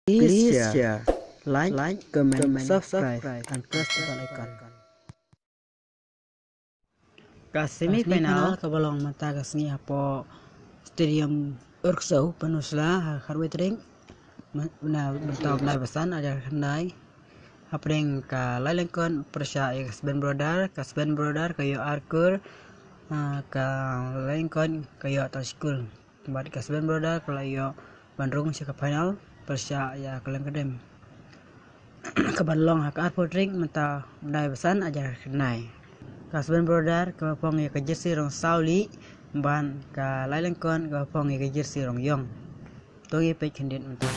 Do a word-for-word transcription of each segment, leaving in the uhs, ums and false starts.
Please share, like, comment, subscribe, and press the bell icon. Ka semi final kaba long mynta ka sngi hapoh Stadium Urksew, Pynursla, ha ka khatwei tarik, mynta u bnai ba san hajar khatkhyndai. Hapdeng ka lai lyngkot pyrshah ïa ka Sben Brother, ka Sben Brother ka ïoh ar kur, ah, ka lai lyngkot ka ïoh tang shi kur. Bad ka Sben Brother ka la ïoh ban rung sha ka final pyrshah ïa ka Lyngkdem, kaban long ha ka arphew tarik mynta u bnai ba san hajar khatkhyndai. Ka Sben Brother kaba phong ïa ka jersey rong saw lieh, bad ka lai lyngkot kaba phong ïa ka jersey rong ïong. To ngin peit khyndiat mynta.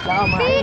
Tao mày.